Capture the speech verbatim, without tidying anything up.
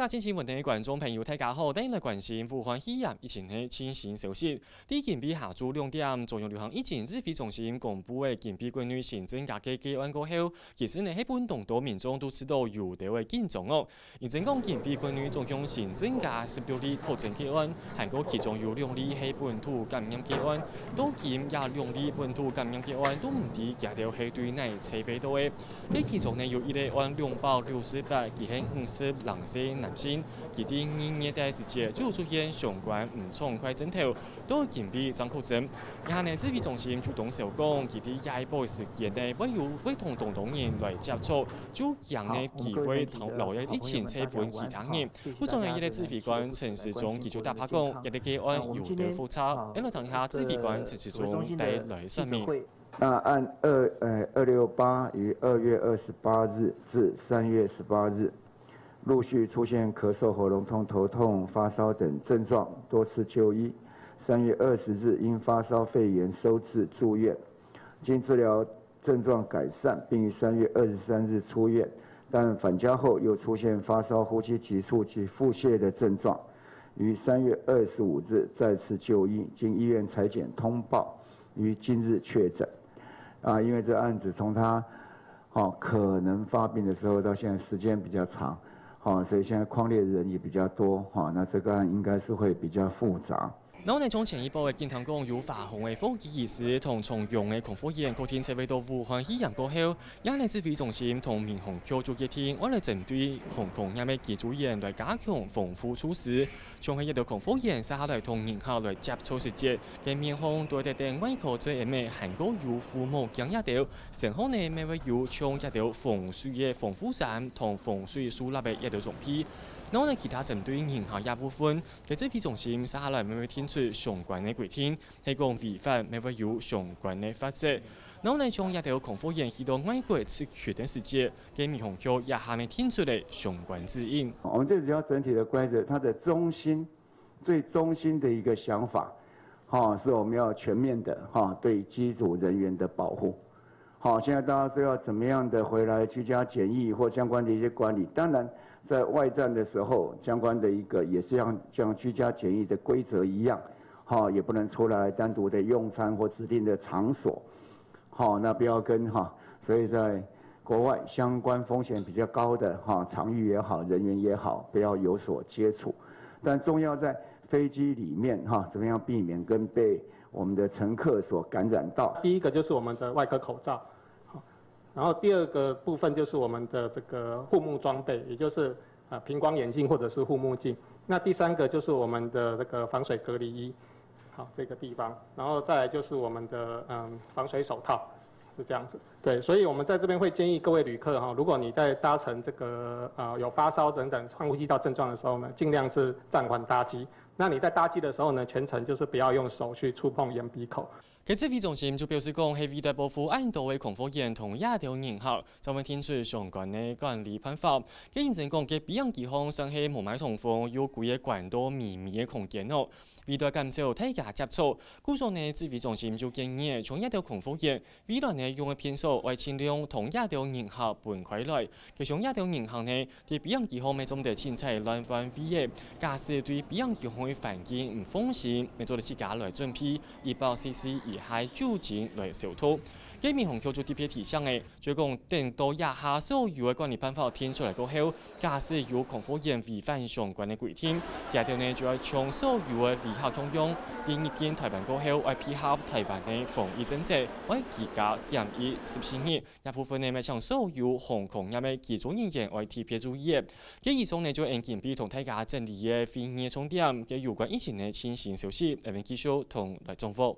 各位新聞台个觀眾朋友，大家好，歡迎來關心武漢肺炎疫情个最新消息。在今晡日下晝兩點，中央流行疫情指揮中心公布个今晡日國內新增加个個案過後，其實呢係分當多民眾都感覺到有兜仔緊張哦。 認真講，今晡日國內總共新增加十六例確診個案，還過其中有兩例係本土感染個案。到今這兩例本土感染個案都毋知佢兜係對哪位揣到个。該其中呢有一例案兩百六十八，佢係五十零歲男性，佢在二月底時節就出現相關毋暢快症頭，到今晡日正確診。 然後呢，指揮中心就當時講，佢在下一波時間呢，會有會同當多人來接觸，就驚呢機會同留一疫情傳分其他人。故所呢，一個指揮官陳時中佢就打破講，一個個案有兜複雜，來聽下指揮官陳時中帶來說明。那按二呃二六八于二月二十八日至三月十八日，陆续出现咳嗽、喉咙痛、头痛、发烧等症状，多次就医。三月二十日因发烧肺炎收治住院，经治疗症状改善，并于三月二十三日出院，但返家后又出现发烧、呼吸急促及腹泻的症状，于三月二十五日再次就医，经医院裁剪通报，于今日确诊。啊，因为这案子从他哦可能发病的时候到现在时间比较长，哦，所以现在匡列的人也比较多，哈，那这个案应该是会比较复杂。 然後呢，從前一波个警方講有發放个貨機醫師同重用个空服員，確定接觸到武漢肺炎過後，也呢指揮中心同民航局就決定，愛來針對航空業个機組員來加強防護措施。像係一兜空服員接下來同人客來接觸時節，个面項都愛戴等外科嘴掩个，還過有護目鏡這兜，身項呢乜會有像這兜防水个防護衫同防水手套个這兜裝備。然後呢，其他針對人客這部分， 該指揮中心接下來乜會定出相關个規定，係講違反乜會有相關个罰則。然後呢，像這兜空服員去到外國出勤个時節，該民航局也還未定出个相關指引。我们最主要整体的规则，它的中心、最中心的一个想法，哈，是我们要全面的哈对机组人员的保护。 好，现在大家说要怎么样的回来居家检疫或相关的一些管理，当然在外站的时候，相关的一个也是要像居家检疫的规则一样，好，也不能出来单独的用餐或指定的场所，好，那不要跟哈，所以在国外相关风险比较高的哈场域也好，人员也好，不要有所接触。但重要在飞机里面哈，怎么样避免跟被我们的乘客所感染到？第一个就是我们的外科口罩。 然后第二个部分就是我们的这个护目装备，也就是呃平光眼镜或者是护目镜。那第三个就是我们的这个防水隔离衣，好，这个地方，然后再来就是我们的嗯防水手套，是这样子。对，所以我们在这边会建议各位旅客哈，如果你在搭乘这个呃有发烧等等上呼吸道症状的时候呢，尽量是暂缓搭机。那你在搭机的时候呢，全程就是不要用手去触碰眼鼻口。 該指揮中心就表示講，係為著保護恁多个空服員同這兜人客，正會定出相關个管理辦法。該認真講，該飛行機項算係無麼通風，有幾个關到微微个空間哦。為著減少大家接觸，故所呢指揮中心就建議，像這兜空服員，未來呢用个便所愛盡量同這兜人客分開來。該像這兜人客呢， 在飛行機項乜做得凊彩亂換位仔，假使對飛行機項个環境毋放心，乜做得自家來準備一百C C以下酒精來消毒。該民航局就特別提醒个，就講等到這下所有个管理辦法定出來過後，假使有空服員違反相關个規定，佢兜呢就愛像所有个旅客共樣，在入境臺灣過後，愛配合臺灣个防疫政策，愛居家檢疫十四日。 這部分呢，乜請所有航空業个機組人員愛特別注意。該以上呢，就係今晡日同大家整理个會議重點，該有關疫情个最新消息，𠊎等繼續同來掌握。